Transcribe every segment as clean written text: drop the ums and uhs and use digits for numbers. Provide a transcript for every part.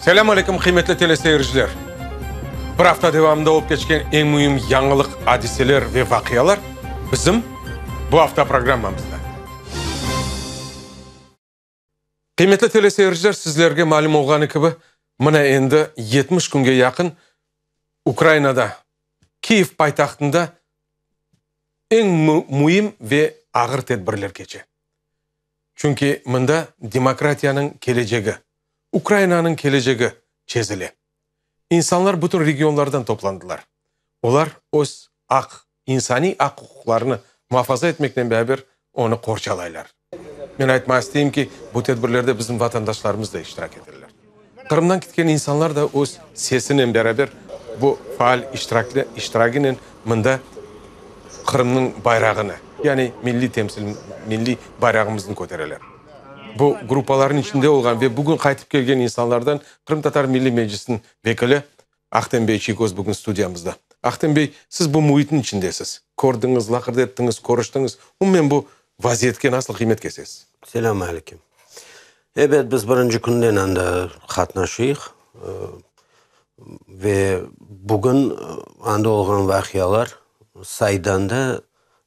Selâm aleyküm, qıymetli teleseyirciler! Bir afta devamında olıp keçken eñ müim yañılıq, adiseler ve vaqialar bizim bu afta programmamızda. Qıymetli teleseyirciler, sizlerge malüm olğanı kibi, mına endi 70 künge yaqın Ukrainada, Kiyev paytahtında eñ müim ve ağır tedbirler keçe. Çünki mında demokratiyanıñ kelecegi, Ukrainanıñ kelecegi çezile. İnsanlar bütün regionlardan toplandılar. Olar öz aq, insaniy aq-uquqlarını muafaza etmeknen beraber onı qorçalaylar. Men aytmağa isteyim ki, bu tedbirlerde bizim vatandaşlarımız da iştirak eterler. Qırımdan ketken insanlar da öz sesinen beraber bu faal iştiraginen mında Qırımnıñ bayrağını, yani milliy temsil, milliy bayrağımıznı kötereler. Bu gruppalarnıñ içinde olğan ve bugün qaytıp kelgen insanlardan Qırımtatar Milliy Meclisiniñ vekili Ahtem bey Çiygoz bugün studiyamızda. Ahtem bey, siz bu müitniñ içindesiz. Kördiñiz, laqırdı ettiñiz, körüştiñiz. Umumen bu vaziyetke nasıl qıymet kesesiz? Selâm aleyküm. Ebet, biz birinci künden anda qatnaşıyıq ve bugün anda olğan vaqialar saydan da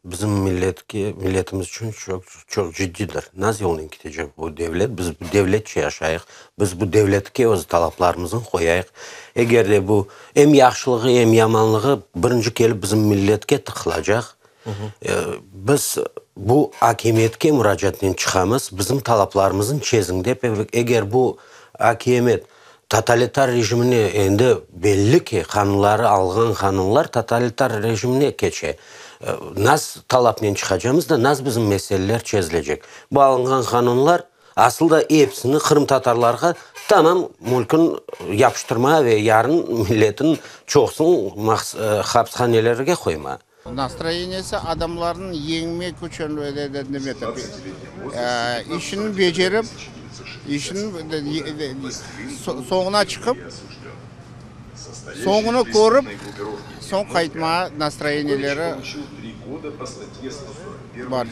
bizim milletke, milletimiz içün çoq, çoq ciddidir. Naz yolnen ketecek bu devlet, biz bu devletçe yaşayıq, biz bu devletke öz talaplarımıznı qoyayıq. Eger de bu em yahşılığı, em yamanlığı birinci kelip bizim milletke tıqılacaq. Biz bu akimiyetke muracaatnen çıqamız, bizim talaplarımıznı çeziñ dep, eger bu akimiyet totalitar rejimine, endi belli ki, qanunları, alğan qanunlar totalitar rejimine keçe, nas talapnen çıqacamız da, nas bizim meseleler çezilecek. Bu alınğan qanunlar asıl da episini qırımtatarlarğa tamam mülkün yapıştırma ve yarın milletin çoqusını hapishanelerge qoyma. Nastroyeniyesi adamlarnıñ yeñmek içün işini becerip, işiniñ soñuna çıqıp, soñunı körip, soñ qaytmağa nastroyeniyeleri bar.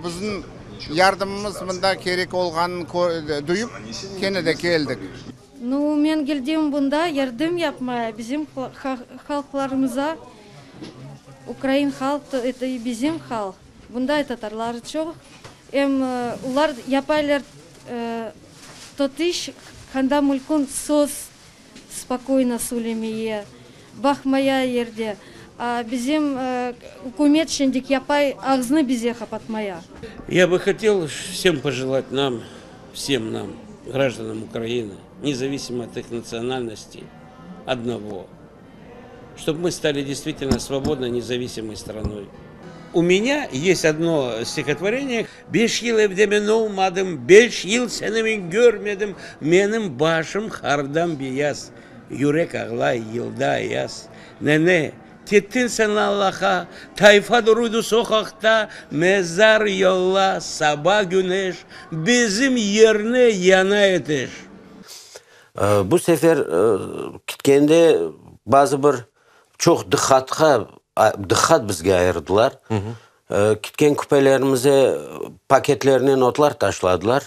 Bizim yardımımız mında kerek olğanını duyıp, kene de keldik. Nu, men keldim bunda yardım yapmaya bizim halqlarımıza, ukrain halq, eto i bizim halq, bunda tatarlar çoq, em olar yapaylar tot iş, qanda mülkün söz spokoyno söylemeye, baqmaya yerde, a bizim ükümet şimdik yapay ağzını bize qapatmaya. Ya bı hotel vsem pojelat nam, vsem nam, grajdanam Ukrainı, nezavisimo ot ih natsionalnosti, odnogo, ştob mı stali deystvitelno svobodnoy, nezavisimoy stranoy. U menya est odno stihotvoreniye, Beş yıl evde men olmadım, beş yıl seni men körmedim, menim başım qardan beyaz, yürek ağlay yılda ayaz. Ne-ne, kettiñ sen Allaha, tayfa duruydı soqaqta, mezar yolla, saba güneş, bizim yerni yana eteş. Bu sefer ketkende bazı bir çoq diqqatqa, diqqat bizge ayırdılar. Ketken küpelerimize paketlernen otlar taşladılar.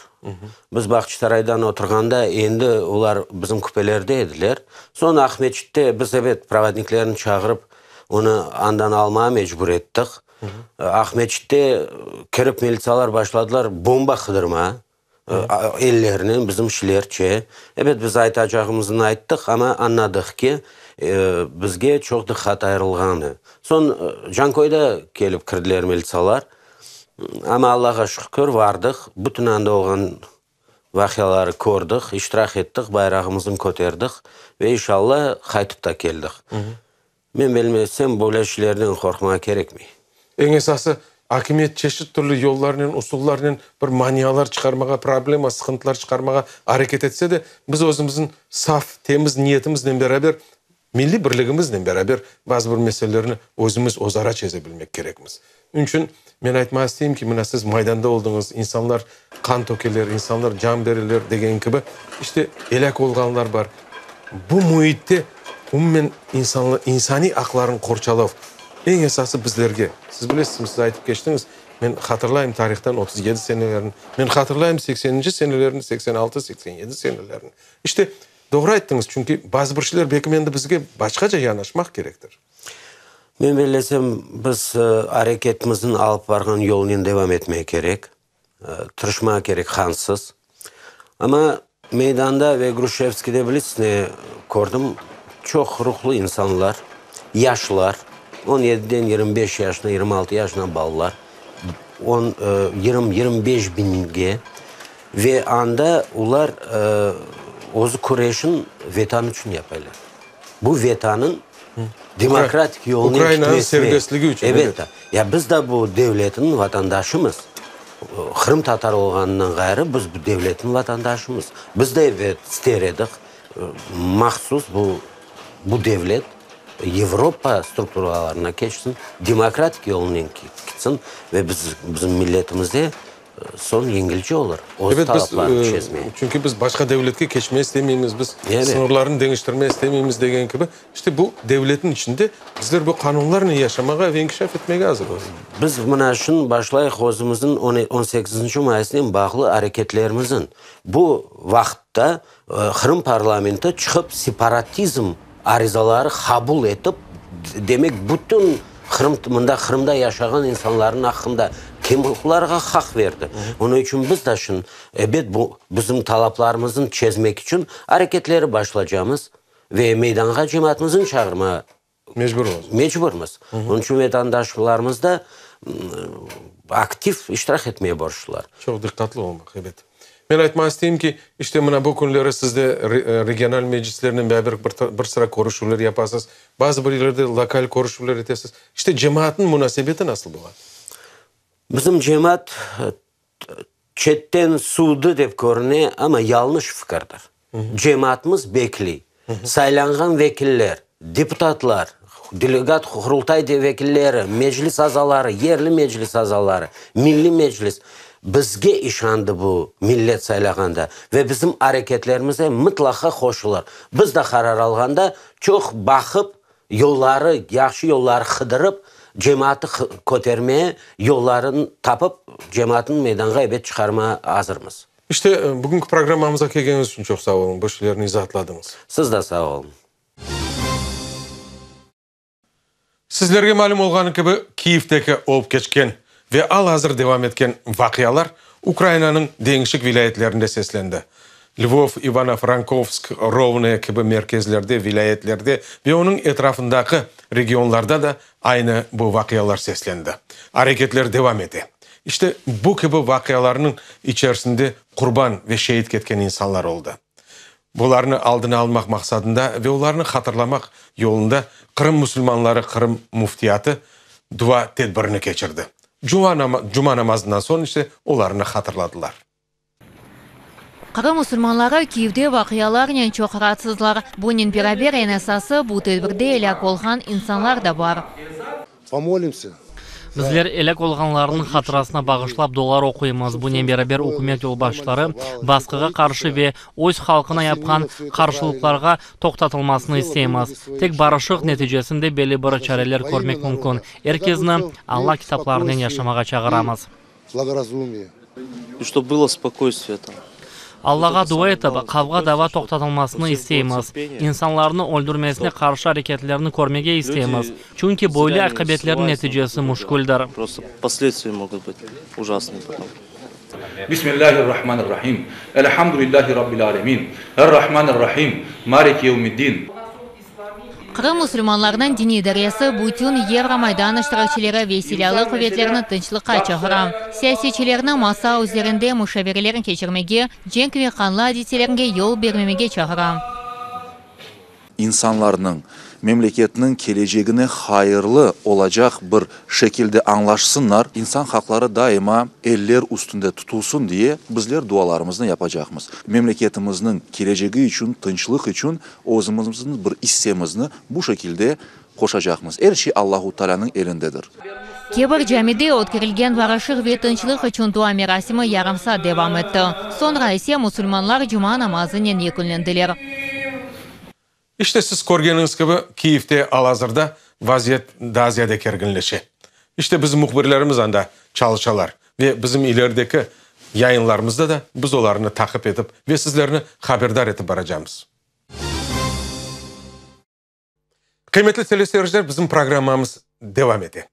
Biz Bağçasaraydan oturğanda endi olar bizim küpelerde ediler. Soñ Aqmeçitte biz, ebet, provodniklerni çağırıp, onı andan almağa mecbur ettik. Aqmeçitte kirip militsiyalar başladılar bomba qıdırmağa. Ellerinen bizim şilerçe. Ebet, biz aytacağımıznı ayttıq, amma añladıq ki, bizge çoq diqqat ayırılğanı. Soñ Canköyde kelip kirdiler militsiyalar. Amma Allağa şükür, vardıq, bütün anda olğan vaqiaları kördik, iştirak ettik, bayrağımıznı köterdik ve inşalla qaytıp da keldik. Men bilmesem, böyle işlerden qorqmağa kerekmey. Eñ esası, akimiyet çeşit türlü yollarnen, usullarnen bir manialar çıqarmağa, problema, sıqıntılar çıqarmağa areket etse de, biz özümizniñ saf, temiz niyetimiznen beraber, milliy birligimiznen beraber bazı bir meselelerni özümiz özara çeze bilmek kerekmiz. Onıñ içün men aytmağa isteyim ki, mına siz Maydanda oldıñız, insanlar qan tökeler, insanlar can bereler degen kibi, işte, elâk olğanlar bar. Bu müitte umumen insanlar, insaniy aqlarını qorçalav, eñ esası bizlerge. Siz bilesizmi, siz aytıp keçtiñiz, men hatırlayım tarihtan 37 senelerini, men hatırlayım sekseninci senelerini, 86, 87 senelerini. İşte, Doğru ayttıñız, çünki bazı bir şeyler belkim endi bizge başqaca yanaşmaq kerektir. Men bellesem, biz areketimizniñ alıp barğan yolunen devam etmek kerek, tırışmaq kerek hansız. Amma meydanda ve Gruşevskiyde bilesiz ne kördim? Çoq ruhlu insanlar, yaşlar, on yediden 25 yaşına, 26 yaşına balalar, on, yirmi, 25 biñge ve anda olar özü küreşin Vetan içün yapaylar. Bu Vetanıñ demokratik yolunen Ukrainanıñ ketmesine. serbestligi içün, Ebet. evet. Ya biz de bu devletniñ vatandaşımız. Qırımtatar olğanından ğayrı, biz bu devletniñ vatandaşımız. Biz de, ebet, ister edik, mahsus bu bu devlet Avropa strukturalarına keçsin, demokratik yolunen ketsin ve biz, bizim milletimizde soñ yengilce olur öz Ebet, biz, talaplarını çezmege. çünki biz başqa devletke keçmege istemeymiz, biz Evet. sıñırlarnı deñiştirmege istemeymiz degen kibi, işte bu devletniñ içinde bizler bu qanunlarnen yaşamağa ve inkişaf etmege azırmız. Biz mına şunı başlayıq özümizniñ 18 mayısnen bağlı areketlerimizin. Bu vaqıtta Qırım parlamenti çıqıp separatizm arizaları qabul etip, demek bütün Qırım, mında Qırımda yaşağan insanlarnıñ aqqında kim olarğa haq berdi? Onıñ içün biz de şunı, ebet, bu bizim talaplarımıznı çezmek içün areketleri başlaycamız ve meydanğa cemaatımıznı çağırmağa Mecbur olacaq. Mecburmız. Onıñ içün vatandaşlarımız da aktiv iştirak etmege borçlular. Çoq diqqatlı olmaq, ebet. Men aytmaq isteyim ki, işte mına bu künleri siz de regional meclislernen beraber bir sıra körüşüvler yapasız, bazı bir yerlerde lokal körüşüvler etesiz. İşte cemaatnıñ munasebeti nasıl buña? Bizim cemaat çetten suvdı dep körüne, amma yañlış fikirdir. Cemaatımız bekley. Saylanğan vekiller, deputatlar, delegat, Qurultay vekilleri, meclis azaları, yerli meclis azaları, Milliy Meclis bizge işandı bu millet saylağanda ve bizim areketlerimize mıtlaqa qoşulır. Biz de qarar alğanda çoq baqıp, yolları, yahşı yolları qıdırıp, cemaatı kötermeye yollarını tapıp, cemaatnı meydanğa ebet çıqarmağa azırmız. İşte, bugünki programmamızğa kelgeniñiz içün çoq sağ oluñ, bir şeylerni izaatladıñız. Siz de sağ oluñ. Sizlerge malüm olğanı kibi, Kiyevdeki olıp keçken ve al-azır devam etken vaqialar Ukrainanıñ deñişik vilâyetlerinde seslendi. Lvov, İvano-Frankovsk, Rovne kibi merkezlerde, vilâyetlerde ve onıñ etrafındaki regionlarda da aynı bu vaqialar seslendi. Areketler devam ete. İşte, bu kibi vaqialarnıñ içerisinde qurban ve şeit ketken insanlar oldı. Bularnı aldını almaq maqsadında ve olarnı hatırlamaq yolunda Qırım musulmanları Qırım Müftiyatı dua tedbirini keçirdi. Cuma namazından soñ ise olarnı hatırladılar. Qırım musulmanları Kiyevde vaqialarnen çoq raatsızlar. Bunen beraber, eñ esası, bu tedbirde elâk olğan insanlar da bar. Pomolimsâ. Bizler elâk olğanlarnıñ hatırasına bağışlap dualar oquymız. Bunen beraber, ükümet yolbaşçıları basqığa qarşı ve öz halqına yapqan qarşılıqlarğa toqtatılmasını isteymiz. Tek barışıq neticesinde belli bir çareler körmek mümkün. Er kezni Alla kitaplarınen yaşamağa çağıramız. Allağa dua etip, qavğa-dava toqtatılmasını isteymiz. İnsanlarnı öldürmesine qarşı areketlerni körmege isteymiz. Çünki böyle aqibetlerniñ neticesi müşküldir. Bismillahirrahmanirrahim. Elhamdülillahi Rabbil alemin. Errahmanirrahim. Maliki yevmiddin. Qırım musulmanlarınıñ diniy idaresi bütün Yevromaydan iştirakçileri ve silâlı quvetlerni tınçlıqqa çağıra. Siyasetçilerni masa üzerinde muşavereler keçirmege, cenk ve qanlı adiselerge yol bermemege çağıra. İnsanlarnıñ, memleketniñ kelecegine hayırlı olacaq bir şekilde añlaşsınlar, insan haqları daima eller üstünde tutulsın diye bizler dualarımıznı yapacaqmız. Memleketimizniñ kelecegi içün, tınçlıq içün özümizniñ bir issemizni bu şekilde qoşacaqmız. Er şey Allahu Taalânıñ elindedir. Kebir camide ötkerilgen barışıq ve tınçlıq içün dua merasimi yarım saat devam etti. Soñra ise musulmanlar cuma namazınen yekünlendiler. İşte, siz körgeniñiz kibi, Kiyevde al-azırda vaziyet daa ziyade kerginleşe. İşte, bizim mühbirlerimiz anda çalışalar ve bizim ilerideki yayınlarımızda da biz olarnı taqip etip ve sizlerni haberdar etip baracamız. Qıymetli teleseyirciler, bizim programmamız devam ete.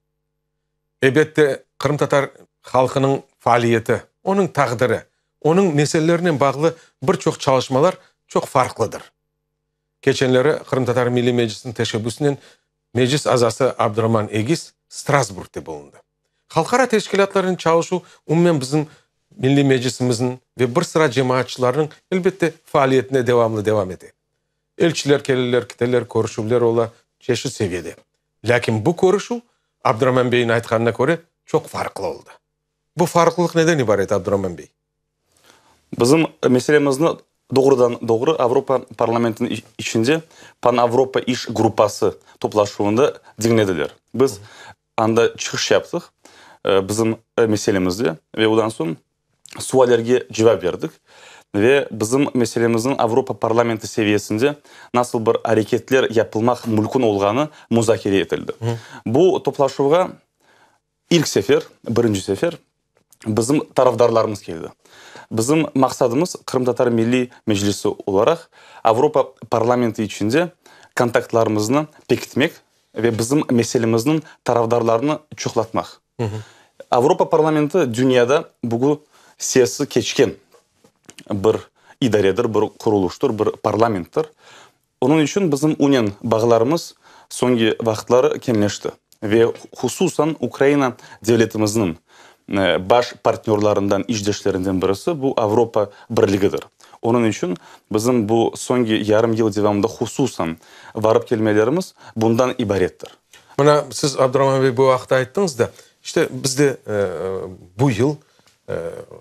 Elbette, qırımtatar halqınıñ faaliyeti, onıñ taqdiri, onıñ meselelerinen bağlı bir çoq çalışmalar çoq farqlıdır. Keçenleri Qırımtatar Milliy Meclisiniñ teşebbüsinen Meclis azası Abduraman Egiz Strasburgde bulundı. Halqara teşkilâtlarnen çalışuv umumen bizim Milliy Meclisimizniñ ve bir sıra cemaatçılarnıñ, elbette, faaliyetine devamlı devam ete. Elçiler keleler, kiteler, körüşüvler ola çeşit seviyede. Lâkin bu körüşüv, Abduraman beyniñ aytqanına köre, çoq farqlı oldı. Bu farqlılıq neden ibaret, Abduraman bey? Bizim meselemizni doğrudan-doğru Avropa parlamentiniñ içinde Pan-Avropa iş gruppası toplaşuvında diñlediler. Biz anda çıqış yaptıq bizim meselemizde ve ondan soñ suallerge cevap berdik ve bizim meselemizniñ Avropa parlamenti seviyesinde nasıl bir areketler yapılmaq mümkün olğanı muzakere etildi. Bu toplaşuvğa İlk sefer, birinci sefer bizim tarafdarlarımız keldi. Bizim maqsadımız Qırımtatar Milliy Meclisi olaraq Avropa parlamenti içinde kontaktlarımıznı pekitmek ve bizim meselemizniñ tarafdarlarını çoqlatmaq. Avropa parlamenti dünyada bugün sesi keçken bir idaredir, bir qurulıştır, bir parlamenttir. Onıñ içün bizim onen bağlarımız soñki vaqıtları keñleşti ve hususan Ukraina devletimizniñ baş partnörlarından, işdeşlerinden birisi bu Avropa Birligidir. Onıñ içün bizim bu soñki yarım yıl devamında hususan varıp kelmelerimiz bundan ibarettir. Mına siz, Abduraman bey, bu aqta ayttıñız da, işte biz de bu yıl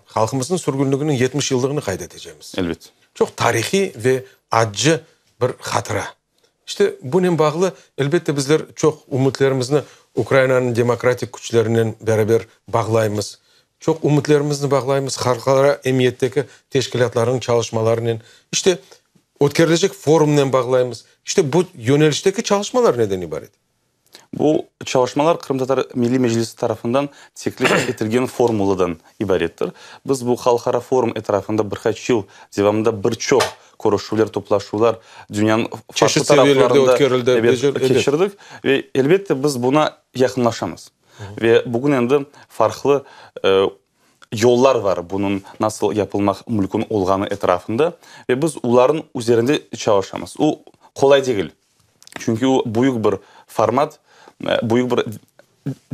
halqımıznıñ sürgünliginiñ 70 yıllığını qayd etecemiz. Elbet. Çoq tarihiy ve accı bir hatıra. İşte, bunen bağlı, elbette, bizler çoq ümütlerimizni Ukrainanıñ demokratik küçlerinen beraber bağlaymız. Çoq ümütlerimizni bağlaymız halqara emiyetteki teşkilâtlarnıñ çalışmalarınen. İşte, ötkerilecek forumnen bağlaymız. İşte, bu yönelişteki çalışmalar neden ibaret? Bu çalışmalar Qırımtatar Milliy Meclisi tarafından teklif etilgen formuladan ibarettir. Biz bu halqara forum etrafında bir qaç yıl devamında bir çoq körüşüvler, toplaşuvlar dünyanıñ farqlı taraflarında keçirdik ve, elbette, biz buna yaqınlaşamız. Ve bugün endi farqlı yollar bar bunıñ nasıl yapılmaq mümkün olğanı etrafında ve biz olarnıñ üzerinde çalışamız. O, qolay degil. Çünki o büyük bir format, büyük bir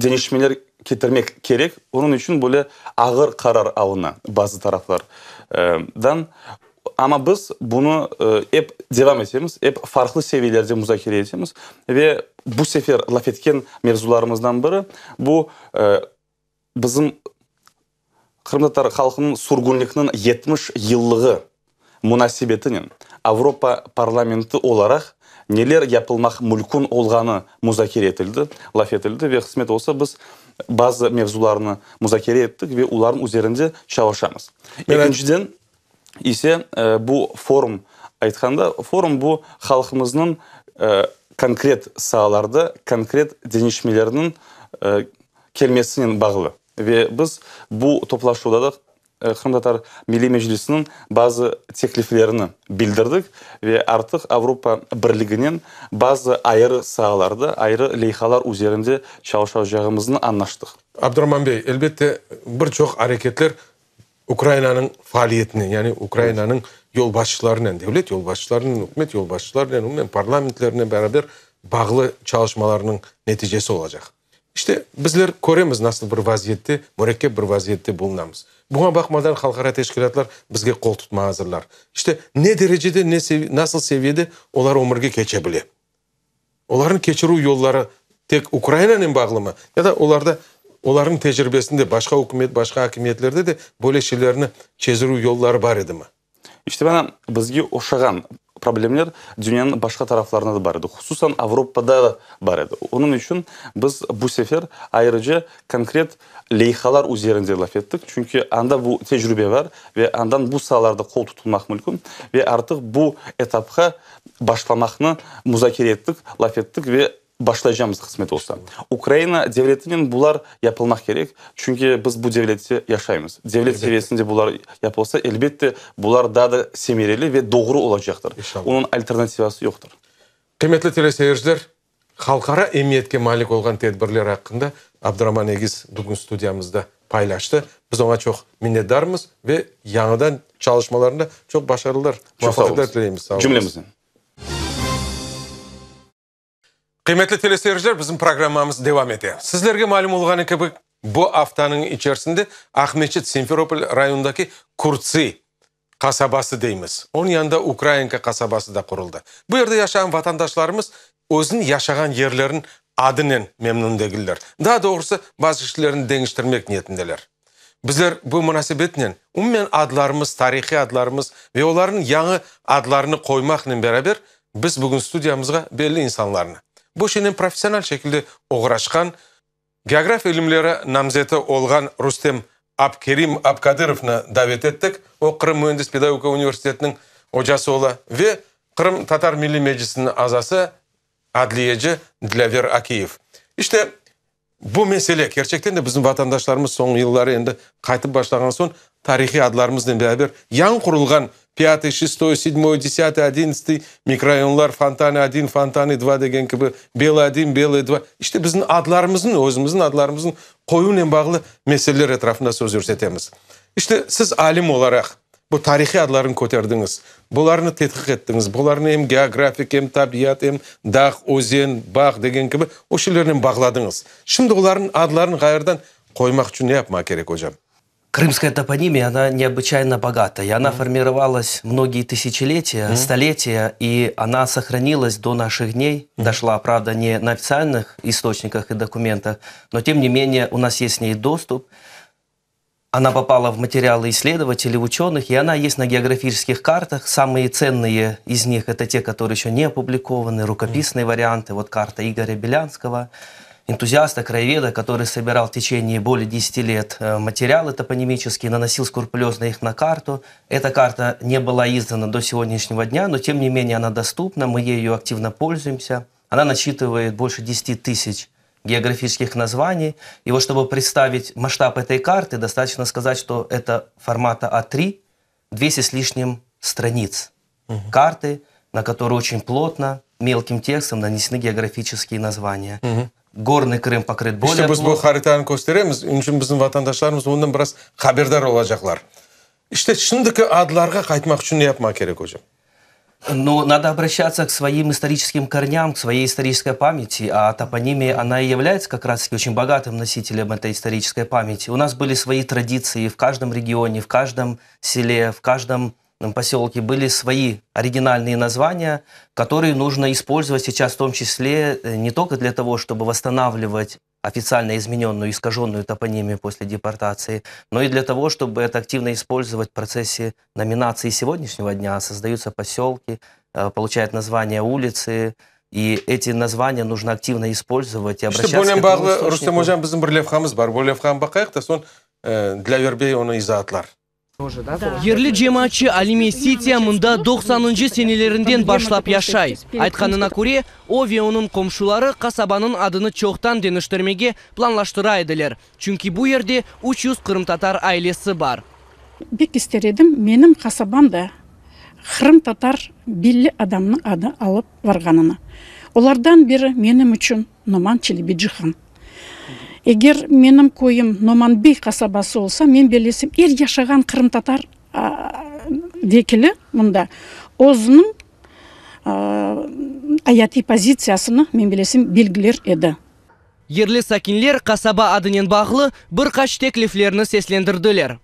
deñişmeler ketirmek kerek. Onıñ içün böyle ağır qarar alına bazı taraflardan. Amma biz bunı ep devam etemiz, ep farqlı seviyelerde muzakere etemiz. Ve bu sefer laf etken mevzularımızdan biri bu Bizim qırımtatar halqınıñ sürgünlikniñ 70 yıllığı munasebetinen Avropa parlamenti olaraq neler yapılmaq mülkün olğanı muzakere etildi, laf etildi ve qısmet olsa biz bazı mevzularnı muzakere ettik ve olarnıñ üzerinde çalışamız. Ekinciden ise bu forum aytqanda, forum bu halqımıznıñ konkret saalarda konkret deñişmelerniñ kelmesinen bağlı ve biz bu toplaşuvda da Qırımtatar Milliy Meclisiniñ bazı tekliflerini bildirdik ve artıq Avropa Birliginen bazı ayrı saalarda, ayrı leyhalar üzerinde çalışacağımıznı añlaştıq. Abduraman bey, elbette, bir çoq areketler Ukrainanıñ faaliyetinen, yani Ukrainanıñ yolbaşçılarınen, devlet yolbaşçılarınen, ükümet yolbaşçılarınen, umumen parlamentlerinen beraber bağlı çalışmalarnıñ neticesi olacaq. İşte, bizler köremiz, nasıl bir vaziyette, mürekkep bir vaziyette bulunamız. Buña baqmadan, halqara teşkilâtlar bizge qol tutmağa azırlar. İşte, ne derecede, ne nasıl seviyede olar ömürge keçe bile? Olarnıñ keçirüv yolları tek Ukrainanen bağlımı ya da olarda, olarnıñ tecribesinde başqa ükümet, başqa akimiyetlerde de böyle şeylerni çezirüv yolları bar edimi? İşte, mana, bizge oşağan problemler dünyanıñ başqa taraflarında da bar edi, hususan Avropada da bar edi. Onıñ içün biz bu sefer ayrıca konkret leyhalar üzerinde laf ettik, çünki anda bu tecrübe bar ve andan bu saalarda qol tutulmaq mümkün ve artıq bu etapqa başlamaqnı muzakere ettik, laf ettik ve başlaycamız qısmet olsa. Ukraina devletinen bular yapılmaq kerek, çünki biz bu devlette yaşaymız. Devlet seviyesinde bular yapılsa, elbette, bular daa da semereli ve doğru olacaqtır. Onıñ alternativası yoqtır. Qıymetli teleseyirciler! Halqara emiyetke malik olğan tedbirler aqqında Abduraman Egiz bugün studiyamızda paylaştı. Biz oña çoq minnetdarmız ve yañıdan çalışmalarında çoq başarılar, muvafaqiyetler tileymiz. Sağ oluñız. Cümlemizden. Qıymetli teleseyirciler, bizim programmamız devam ete. Sizlerge malüm olğanı kibi, bu aftanıñ içerisinde Aqmeçit, Simferopol, rayonındaki Kurtsi qasabası deymiz, onıñ yanında Ukrainka qasabası da quruldı. Bu yerde yaşağan vatandaşlarımız özüniñ yaşağan yerleriniñ adınen memnün degiller. Daa doğrusı, bazı şeylerni deñiştirmek niyetindeler. Bizler bu munasebetnen umumen adlarımız, tarihiy adlarımız ve olarnıñ yañı adlarını qoymaqnen beraber biz bugün studiyamızğa belli insanlarnı, bu işnen professional şekilde oğraşqan, geografiya ilimleri namzeti olğan Rustem Abkerim Abkadırovnı davet ettik. O, Qırım müendis-pedagogika universitetiniñ ocası ola ve Qırım Tatar Milliy Meclisiniñ azası, adliyeci Dilâver Akiyev. İşte, Bu mesele, kerçekten de bizim vatandaşlarımız soñu yılları endi qaytıp başlağan soñ, tarihiy adlarımıznen beraber yañı qurulğan Pâtıy, Şestoy, Sedmoy, Desâtıy, Odinnadtsıtıy mikrorayonlar, Fontanı odin, Fontanı dva degen kibi, Belıy odin, Belıy dva, işte bizim adlarımıznıñ, özümizniñ adlarımıznıñ qoyuvnen bağlı meseleler etrafında söz yürsetemiz. İşte siz alim olaraq Bu tarihiy adlarnı köterdiñiz, bularnı tedqiq ettiñiz, bularnı em geografik, em tabiat, em dağ, özen, bağ degen kibi o şeylernen bağladıñız. Şimdi olarnıñ adlarını ğayrıdan qoymaq içün ne yapmaq kerek, ocam? Крымская топонимия, она необычайно богата, и она формировалась многие тысячелетия, столетия, и она сохранилась до наших дней, дошла, правда, не на официальных источниках и документах, но тем не менее у нас есть с ней доступ. Она попала в материалы исследователей, ученых, и она есть на географических картах. Самые ценные из них – это те, которые еще не опубликованы, рукописные варианты. Вот карта Игоря Белянского, энтузиаста, краеведа, который собирал в течение более 10 лет э, материалы топонимические, наносил скрупулезно их на карту. Эта карта не была издана до сегодняшнего дня, но тем не менее она доступна, мы ею активно пользуемся. Она насчитывает больше 10 тысяч географических названий. И вот чтобы представить масштаб этой карты, достаточно сказать, что это формата А3, 200 с лишним страниц угу. карты, на которую очень плотно, мелким текстом нанесены географические названия. Угу. Горный Крым покрыт более İşte biz bu haritanı kösteremiz, onıñ içün bizim vatandaşlarımız ondan biraz haberdar olacaqlar. İşte şimdiki adlarğa qaytmaq içün ne yapmaq kerek, ocam? Ну, надо обращаться к своим историческим корням, к своей исторической памяти, а топонимия, она и является как раз-таки очень богатым носителем этой исторической памяти. У нас были свои традиции в каждом регионе, в каждом селе, в каждом поселке были свои оригинальные названия, которые нужно использовать сейчас в том числе э, не только для того, чтобы восстанавливать официально измененную, искаженную топонимию после депортации, но и для того, чтобы это активно использовать в процессе номинации сегодняшнего дня. Создаются поселки, э, получают названия улицы, и эти названия нужно активно использовать и İşte обращаться bunen к этому bağlı, Rustem источнику. ocam, bizim bir levhamız bar. Bu levhanı baqayıq da, soñ e, Dilâver bey onı izaatlar. Yerli cemaatçı Alime Sitiya mında doqsanıncı senelerinden başlap yaşay. Aytqanına köre, o ve onıñ qomşuları qasabanıñ adını çoqtan deñiştirmege planlaştıra ediler, çünki bu yerde 300 qırımtatar ailesi bar. Bek ister edim, menim qasabam da qırımtatar belli adamnıñ adı alıp varğanını. Olardan biri menim içün Noman Çelebicihan. Eger menim köyüm Noman Bey qasabası olsa, men bellesem, er yaşağan qırımtatar vekili mında özüniñ ayatiy pozitsiyasını, men bellesem, belgiler edi. Yerli sakinler qasaba adınen bağlı bir qaç tekliflerni seslendirdiler.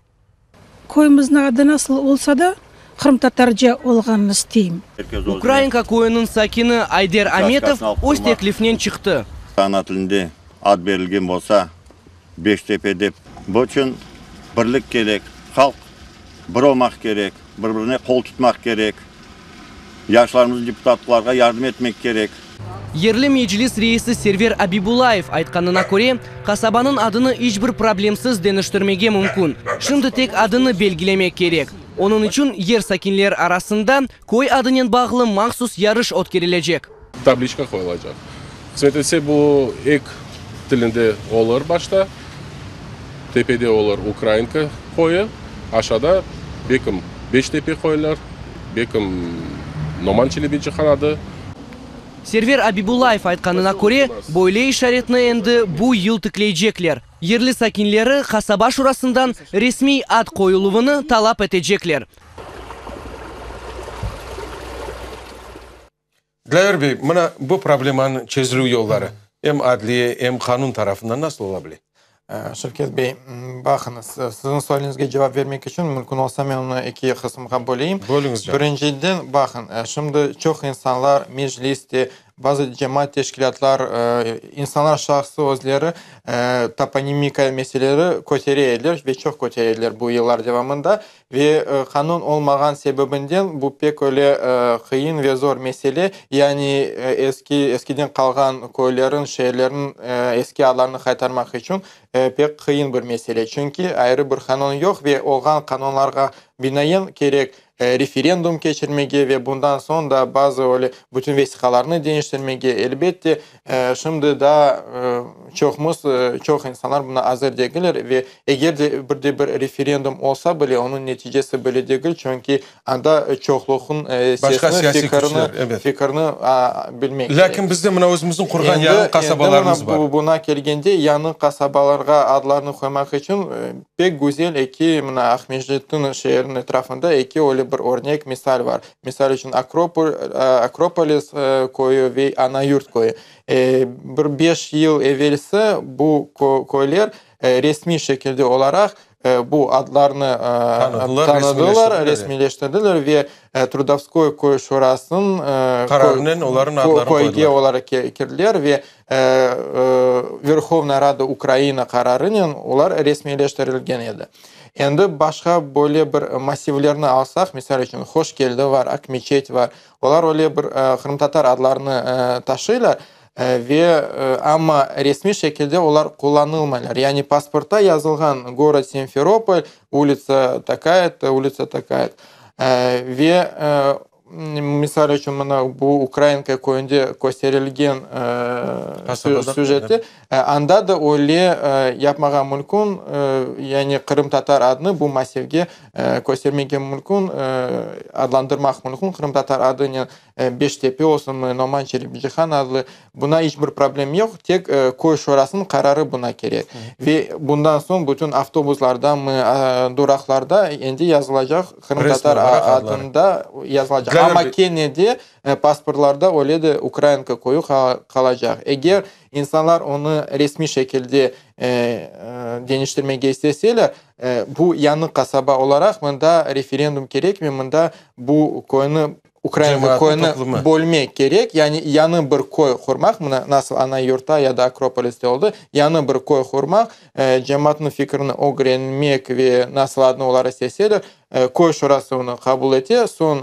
Köyümizniñ adı nasıl olsa da, qırımtatarca olğanını isteyim. Ukrainka köyüniñ sakini Ayder Ametov öz teklifnen çıqtı. Ana tilinde ad berilgen bolsa, Beştepe dep. Bu içün birlik kerek, halq bir olmaq kerek, bir-birine qol tutmaq kerek, yaşlarımız deputatlarğa yardım etmek kerek. Yerli meclis reisi Server Abibullayev aytqanına köre, qasabanıñ adını iç bir problemsiz deñiştirmege mümkün. Şimdi tek adını belgilemek kerek. Onıñ içün yer sakinler arasında köy adınen bağlı mahsus yarış ötkerilecek. Tabliçka qoyulacaq. Qısmet etse, bu ek tilinde olur başta, tepede olur Ukrainka köyü, aşağıda belkim Beştepe qoyulır, belkim Noman Çelebicihan adı. Server Abibullayev aytqanına köre, böyle işaretni endi bu yıl tikleycekler. Yerli sakinleri qasaba şurasından resmiy ad qoyuluvını talap etecekler. Dlâver bey, mına bu problemanıñ çezilüv yolları em adliye, em qanun tarafından nasıl ola bile? Şevket bey, baqıñız, siziñ sualiñizge cevap bermek içün, mümkün olsa, men onı eki qısımğa böleyim. Bölüñiz, canım. Birinciden, baqıñ, şimdi çoq insanlar Meclis de, bazı cemaat teşkilâtlar, insanlar şahsı özleri toponimika meseleleri kötere ediler ve çoq kötere ediler bu yıllar devamında. Ve qanun olmağan sebebinden bu pek öyle qıyın ve zor mesele, yani eski, eskiden qalğan köylerin, şeerlerin eski adlarını qaytarmaq içün pek qıyın bir mesele. Çünki ayrı bir qanun yoq ve olğan qanunlarğa binaen kerek referendum keçirmege ve bundan soñ da bazı öyle bütün vesiqalarnı deñiştirmege. Elbette, şimdi daa çoqmuz, çoq insanlar buna azır degiller ve Eger de bir de bir referendum olsa bile, onıñ neticesi belli degil, çünki anda çoqluqnıñ sesini, fikrini, fikrini bilmek kerek. Lâkin bizde mına özümizniñ qurğan yañı qasabalarımız bar. Endi mına buna kelgende, yañı qasabalarğa adlarnı qoymaq içün pek güzel eki, mına Aqmescitniñ şeeriniñ etrafında eki öyle bir örnek, misal bar. Misal içün, Akropol, Akropolis köyü ve Anayurt köyü. Bir beş yıl evelsi bu köyler resmiy şekilde olaraq bu adlarnı tanıdılar, resmiyleştirdiler ve Trudovskoy köy şurasınıñ qararınen olarnıñ adlarını qoydılar. Köyge olar kirdiler ve Verhovna Rada Ukraina qararınen olar resmiyleştirilgen edi. Endi başqa böyle bir massivlerni alsaq, misal içün, Hoş Keldi var, Akmeçet var, olar öyle bir qırımtatar adlarını taşıylar. Ve amma resmiy şekilde olar qullanılmaylar. Yani pasportta yazılğan gorod Simferopol, ulitsa takaya-to, ulitsa takaya-to. Ve misal içün mına bu Ukrainka köyünde kösterilgen süjette, anda da öyle yapmağa mümkün, yani qırımtatar adını bu massivge köstermege mümkün, adlandırmaq mümkün qırımtatar adınen. Beştepe olsunmı, Noman Çelebicihan adlı, buna iç bir problem yoq, tek köy şurasınıñ qararı buna kerek. Ve bundan soñ bütün avtobuslardamı, duraqlarda endi yazılacaq qırımtatar adında yazılacaq. Amma kene de pasportlarda öyle de Ukrainka köyü qalacaq. Eger insanlar onı resmiy şekilde deñiştirmege isteseler, bu yañı qasaba olaraq mında referendum kerekmey, mında bu köyni Ukraina köyüni bölmek kerek, yani yañı bir köy qurmaq, mına nasıl Anayurtta ya da Akropoliste oldı, yañı bir köy qurmaq, cemaatnıñ fikrini ögrenmek ve nasıl adını olar isteseler, köy şurası onı qabul ete, soñ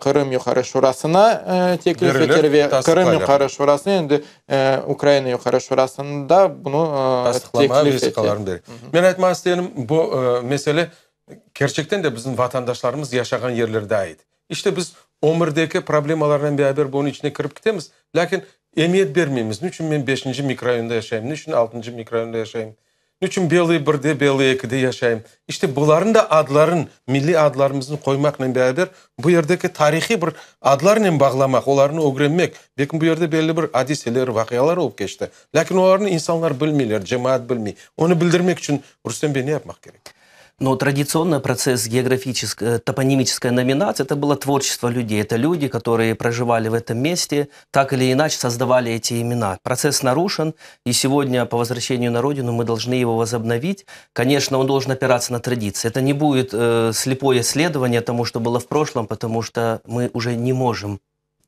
Qırım Yuqarı Şurasına teklif eter ve Qırım Yuqarı Şurası endi Ukraina Yuqarı Şurasında bunı teklif eter. Men aytmaq istegenim, bu mesele Kerçekten de bizim vatandaşlarımız yaşağan yerlerde ait. İşte biz ömürdeki problemalarnen beraber bunıñ içine kirip kitemiz, lâkin emiyet bermeymiz. Niçün men beşinci mikrorayonda yaşayım, niçün altıncı mikrorayonda yaşayım, niçün Belıy birde, Belıy ekide yaşayım? İşte bularnıñ da adların, milliy adlarımıznı qoymaqnen beraber bu yerdeki tarihiy bir adlarnen bağlamaq, olarnı ögrenmek, belki bu yerde belli bir adiseler, vaqialar olıp keçti, lâkin olarnı insanlar bilmeyler, cemaat bilmey. Onı bildirmek içün, Rustem bey, ne yapmaq kerek? Но традиционный процесс географической, топонимической номинации – это было творчество людей. Это люди, которые проживали в этом месте, так или иначе создавали эти имена. Процесс нарушен, и сегодня по возвращению на родину мы должны его возобновить. Конечно, он должен опираться на традиции. Это не будет э, слепое следование тому, что было в прошлом, потому что мы уже не можем,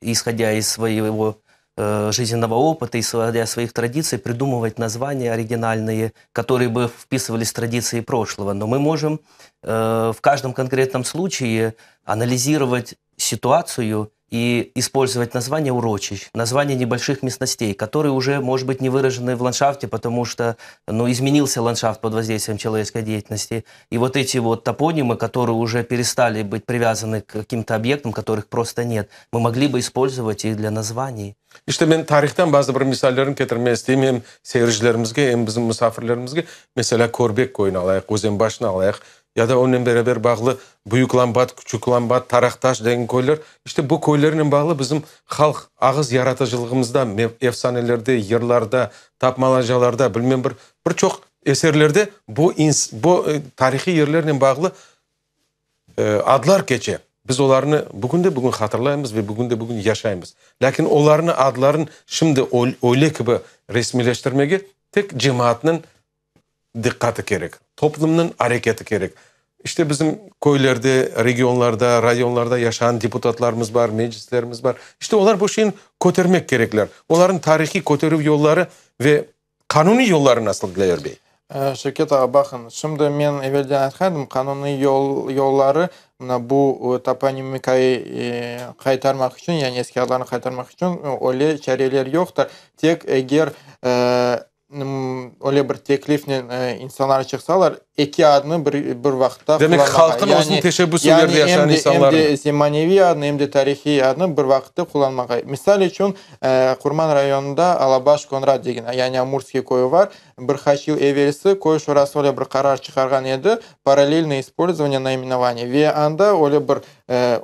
исходя из своего э, жизненного опыта, исходя из своих традиций, придумывать названия оригинальные, которые бы вписывались в традиции прошлого. Но мы можем э, в каждом конкретном случае анализировать ситуацию и использовать название урочищ, названия небольших местностей, которые уже, может быть, не выражены в ландшафте, потому что ну, изменился ландшафт под воздействием человеческой деятельности. И вот эти вот топонимы, которые уже перестали быть привязаны к каким-то объектам, которых просто нет, мы могли бы использовать их для названий. İşte men tarihtan bazı bir misallerni ketirmege isteyim em seyircilerimizge, em bizim musafirlerimizge. Meselâ, Körbek köyüni alayıq, Özenbaşnı alayıq. ya da onen beraber bağlı Büyük Lambat, Küçük Lambat, Taraqtaş degen köyler. İşte bu köylernen bağlı bizim halq ağız yaratıcılığımızda, efsanelerde, yırlarda, tapmalacalarda, bilmem bir, bir çoq eserlerde bu bu tarihiy yerlernen bağlı adlar keçe. Biz olarnı bugünde-bugün hatırlaymız ve bugünde-bugün yaşaymız. Lâkin olarnı adların şimdi öyle kibi resmiyleştirmege tek cemaatnıñ diqqatı kerek, toplumnıñ areketi kerek. İşte bizim köylerde, regionlarda, rayonlarda yaşağan deputatlarımız bar, meclislerimiz bar. İşte olar bu şeyni kötermek kerekler. Olarnıñ tarihiy köterüv yolları ve qanuniy yolları nasıl, Dilâver bey? Şevket ağa, baqıñ, şimdi men evelden aytqan edim, qanuniy yolları mına bu toponimikayı qaytarmaq içün, yani eski adlarnı qaytarmaq içün öyle çareler yoqtır. Tek eger öyle bir teklifnen insanlar çıqsalar, eki adnı bir bir vaqıtta Demek, halqnıñ özüniñ teşebbüsi yerde yaşağan insanlarnıñ. Yani em de zemaneviy adnı, em de tarihiy adnı bir vaqıtta qullanmağa. Misal içün, Qurman rayonında Alabaş Konrad degen, yani Amurskiy köyü bar. Bir qaç yıl evelsi köy şurası öyle bir qarar çıqarğan edi, paralelnoye ispolzovaniye naymenovaniya, ve anda öyle bir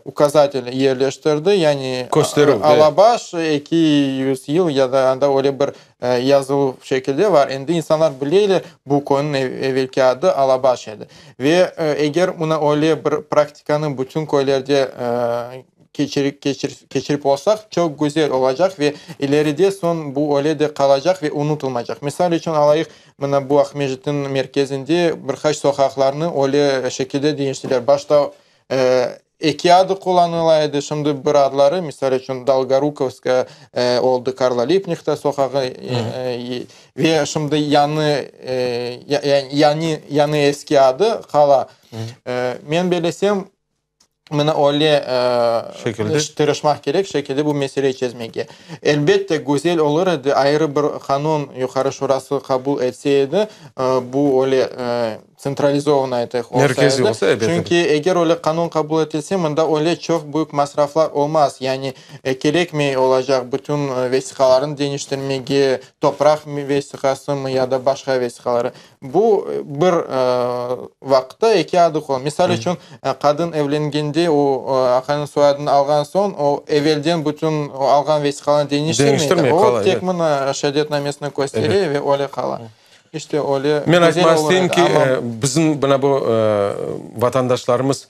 ukazatel yerleştirdi, yani Kösterüv, Alabaş 200 yıl ya da anda öyle bir yazılı şekilde var. Endi insanlar bileyler, bu köyniñ evelki adı Alabaş edi. Ve eger mına öyle bir praktikanı bütün köylerde keçirip olsaq, çoq güzel olacaq ve ileride soñ bu öyle de qalacaq ve unutılmaycaq. Misal içün alayıq, mına bu Aqmescitniñ merkezinde bir qaç soqaqlarnı öyle şekilde deñiştiler. Başta Eki adı qullanıla edi, şimdi bir adları, misal içün, Dolgorukovskaya oldı, Karla Lipnehta soqağı ve şimdi yañı, yani yañı eski adı qala. Men bellesem, mına öyle tırışmaq kerek şekilde bu meseleyi çezmege. Elbette, güzel olur edi, ayrı bir qanun Yuqarı Şurası qabul etse edi, bu öyle tsentralizovanno aytayıq, olsa Merkeziy edi. olsa, ebet, Çünki eger öyle qanun qabul etilse, mında öyle çoq büyük masraflar olmaz. Yani kerekmey olacaq bütün vesiqalarnı deñiştirmege, topraq vesiqasımı ya da başqa vesiqaları. Bu bir vaqıtta eki adı qullan. Misal içün, qadın evlengende o, aqayınıñ soyadını alğan soñ, o, evelden bütün alğan vesiqalarnı deñiştirmey. Deñiştirmey, O, qala, tek ebet. mına şeadetnamesini köstere ve öyle qala. İşte öyle Men güzel aytmaq olur isteyim edi, ki, amma. bizim mına bu vatandaşlarımız,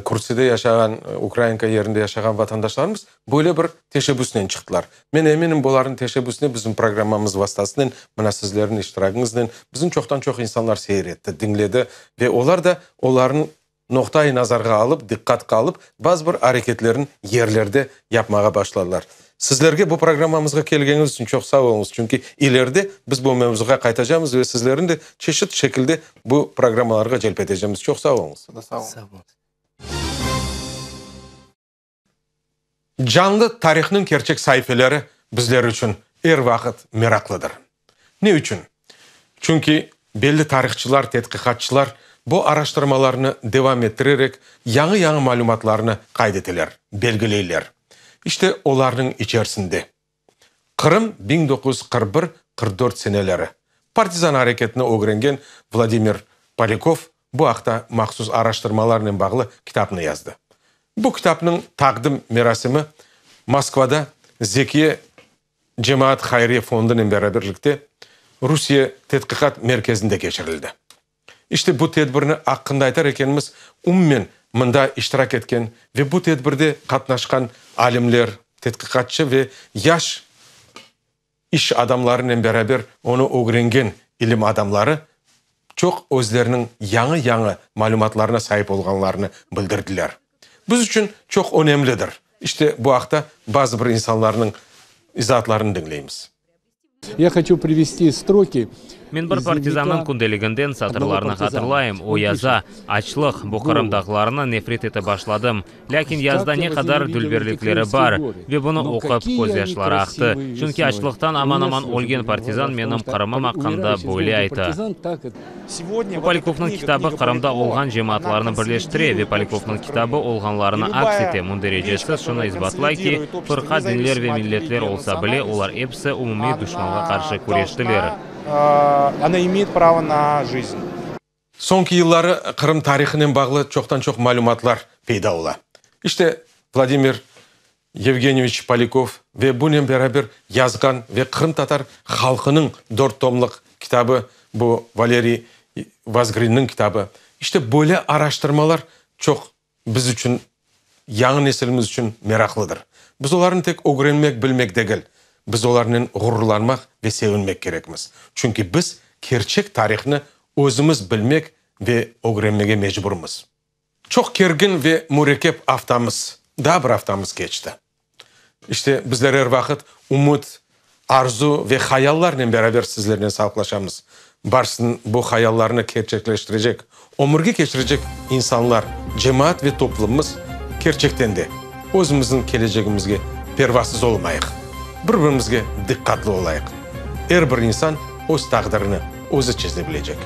Kürsüde yaşağan, Ukrainka yerinde yaşağan vatandaşlarımız böyle bir teşebbüsnen çıqtılar. Men eminim, bularnıñ teşebbüsine bizim programmamız vastasınen, mına sizlerniñ iştiragiñiznen bizim çoqtan-çoq insanlar seyir etti, diñledi ve olar da olarnıñ noqta-i nazarğa alıp, diqqatqa alıp, bazı bir areketlerin yerlerde yapmağa başladılar. Sizlerge bu programmamızğa kelgeñiz içün çoq sağ oluñız, çünki ileride biz bu mevzuğa qaytacamız ve sizlerni de çeşit şekilde bu programmalarğa celp etecemiz. Çoq sağ oluñız. Sağ oluñız. Canlı tarihnıñ kerçek saifeleri bizler içün er vaqıt meraqlıdır. Ne içün? Çünki belli tarihçılar, tedqiqatçılar bu araştırmalarnı devam ettirerek yañı-yañı malümatlarnı qayd eteler, belgileyler. İşte olarnıñ içerisinde Qırım 1941, 44 seneleri partizan areketini ögrengen Vladimir Polâkov bu aqta mahsus araştırmalarnen bağlı kitapnı yazdı. Bu kitapnıñ taqdim merasimi Moskvada Zekiye cemaat hayriye fondunen beraberlikte Rusiye tedqiqat merkezinde keçirildi. İşte bu tedbirni aqqında aytar ekenimiz, umumen mında iştirak etken ve bu tedbirde qatnaşqan alimler, tedqiqatçı ve yaş iş adamlarınen beraber onı ögrengen ilim adamları çoq özleriniñ yañı-yañı malümatlarına saip olğanlarını bildirdiler. Biz içün çoq önemlidir. İşte bu aqta bazı bir insanlarnıñ izaatlarını diñleymiz. Ya hoçu privesti stroki Men bir partizannıñ kündeliginden satırlarnı hatırlayım, o yaza, Açlıq, bu Qırım dağlarını nefret ete başladım. Lâkin yazda ne qadar dülberlikleri bar! Ve bunı oqup, közyaşları aqtı. Çünki açlıqtan aman-aman ölgen partizan menim Qırımım aqqında böyle ayta. Bu Polâkovnıñ kitabı Qırımda olğan cemaatlarnı birleştire ve Polâkovnıñ kitabı olğanlarını aks ete, münderecesi şunı isbatlay ki, fırqa, dinler ve milletler olsa bile, olar episi umumiy duşmanğa qarşı küreştiler. Soñki yılları Qırım tarihınen bağlı çoqtan-çoq malümatlar peyda ola. İşte, Vladimir Yevgenyeviç Polâkov ve bunen beraber yazğan ve qırımtatar halqınıñ dört tomlıq kitabı, bu Valeriy Vozgrinniñ kitabı. İşte, böyle araştırmalar çoq biz içün, yañı nesilimiz içün meraqlıdır. Biz olarnı tek ögrenmek, bilmek degil, biz olarnen ğururlanmaq ve sevinmek kerekmiz. Çünki biz kerçek tarihnı özümiz bilmek ve ögrenmege mecburmız. Çoq kergin ve mürekkep aftamız, daa bir aftamız keçti. İşte, bizler er vaqıt ümüt, arzu ve hayallarnen beraber sizlernen sağlıqlaşamız. Barsın bu hayallarnı kerçekleştirecek, ömürge keçirecek insanlar, cemaat ve toplumımız kerçekten de özümizniñ kelecegimizge pervasız olmayıq, bir-birimizge diqqatlı olayıq. Er bir insan öz taqdirini özü çeze bilecek.